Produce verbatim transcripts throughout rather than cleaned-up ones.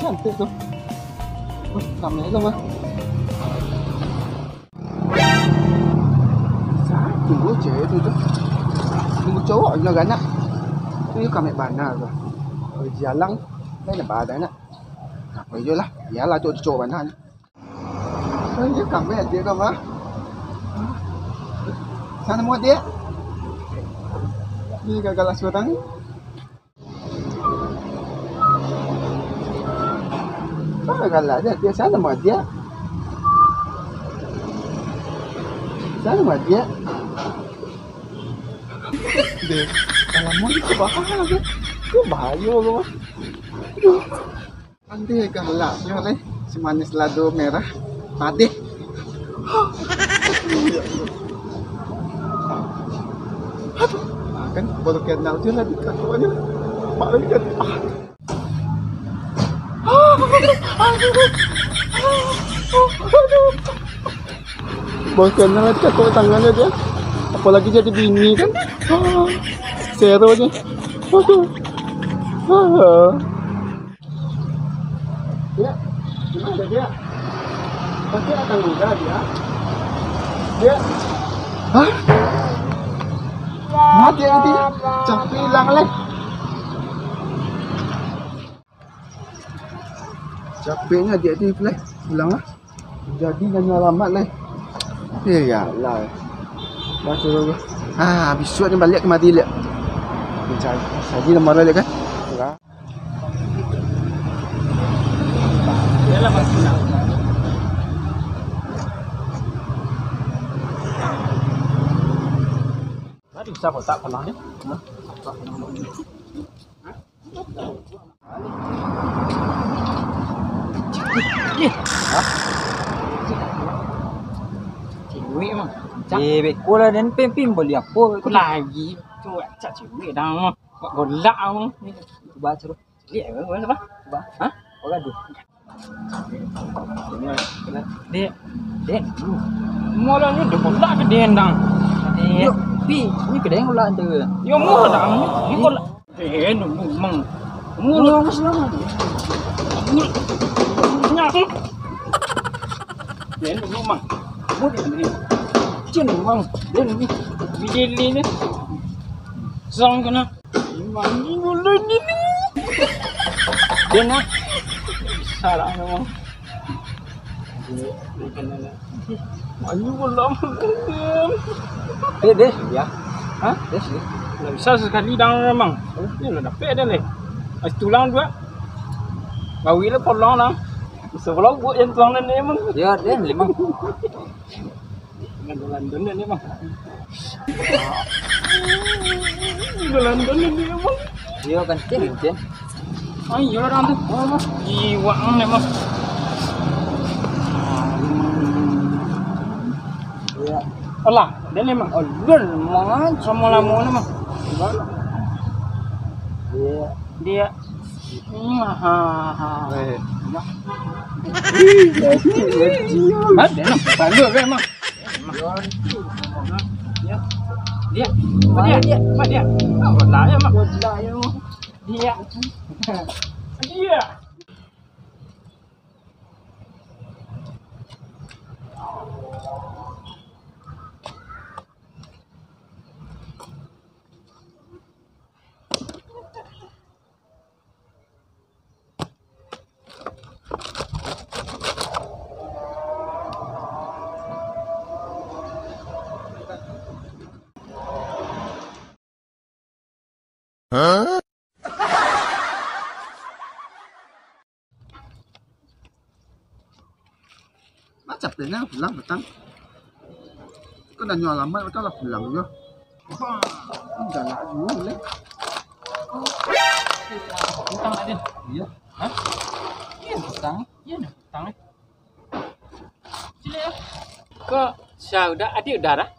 Cantik tu. Wah, ramai tu mah. Satu cewek tu tu. Nunggu cowok je ganak. Tu yo kamek bana tu. Kalau jalang, lain apa ada nak. Apa yo lah. Biarlah tu cowok bana. Kan dia kamek dia kan mah. Sana mau dia. Ni gagal lah surang. Ah, galak dia. Dia sana mah dia. Sana mah dia. Deh, kalau mau itu bahaya kan? Itu bahaya loh. Aduh. Andeh galak nyo leh. Si manis lado merah. Padeh. Aduh. Ah, kan baru kenal je lah di kakuanyo. Mak lagi kan. Ah. Bahkan lah cakok tangannya dia. Apalagi jadi bini kan. Seronya. Aduh. Ah. Ya, gimana dia? Pasti akan muda dia. Dia. Hah? Mati nanti. Capek hilang leh. Capeknya dia tu, Ifleh. Pulang lah. Jadi nanya alamat, Leh. Eh, ya Allah. Baca dulu. Ah, bisuak ni baliak kamari, Leh. Jadi nama Leh kan? Yalah, Mas. Tadi bisa kotak pernah ni. Hah? Cewek mah. Eh, beko lah, dan pempim beli apa? Aku lagi. Tu acak cewek dah mah. Buat golak mah. Cuba suruh. Cewek apa? Cuba. Hah? Orang tu. Dek, dek, murah ni dah kolak ke dendang? Dek, pi, ni kedai kolak tu. Yo, murah dah ni. Ni kolak. Eh, nunggu mang. Murah. Murah, murah. Murah. Nyak. Eh, nunggu mang. Murah ni. Cin mang. Dia ni. Bidili ni. Sang kena. Mandi bulan ini. Dia nak. Salah memang. Mandi bulan. Deh, deh, ya. Hah? Deh, sih. Nggak bisa sekali dah memang. Ini lah dapet dah leh. Ais tulang juga. Bawi lah pulang lah. Sebelum buat yang tulang ni memang. Ya, deh, memang. London ni, Bang. London ni, Bang. Iyo, kan, Cin, Cin. Ah, iyo, orang tu. Oh, Bang. Jiwa ni, Bang. Iya. Alah, dia ni, Bang. Oh, dia, Bang. Sama lama ni, Bang. Iya. Dia. Hmm, ha, ha. Eh. Ada nak tanda kan, Mak? Dia. Dia. Dia. Dia. Dia. Dia. Dia. Macam pena pulang patang. Kau nanyo alamat, patang lah pulang jo. Wah, galak juo leh. Utang tadi. Iyo. Hah? Iyo, utang. Iyo, utang. Sini yo. Kok sa udah, adik udah dah?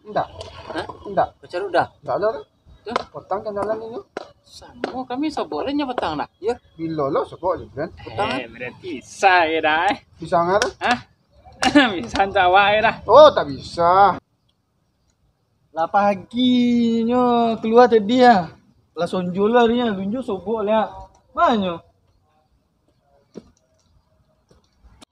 Indak. Hah? Indak. Pacar udah? Indak ado dah. Tuh. Patang kan jalan ini. Samo kami sobok lah nyo patang dah. Iyo. Bilo lo sobok je kan? Patang. Eh, berarti bisa ya dah, eh. Bisa ngah tu? Hah? Bisa cawak ya dah. Oh, tak bisa. Lah pagi nyo kalua tadi ah. Lah sonjo lah dia, lunjo sobok lah. Banyo.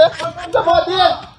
Dah mati kan?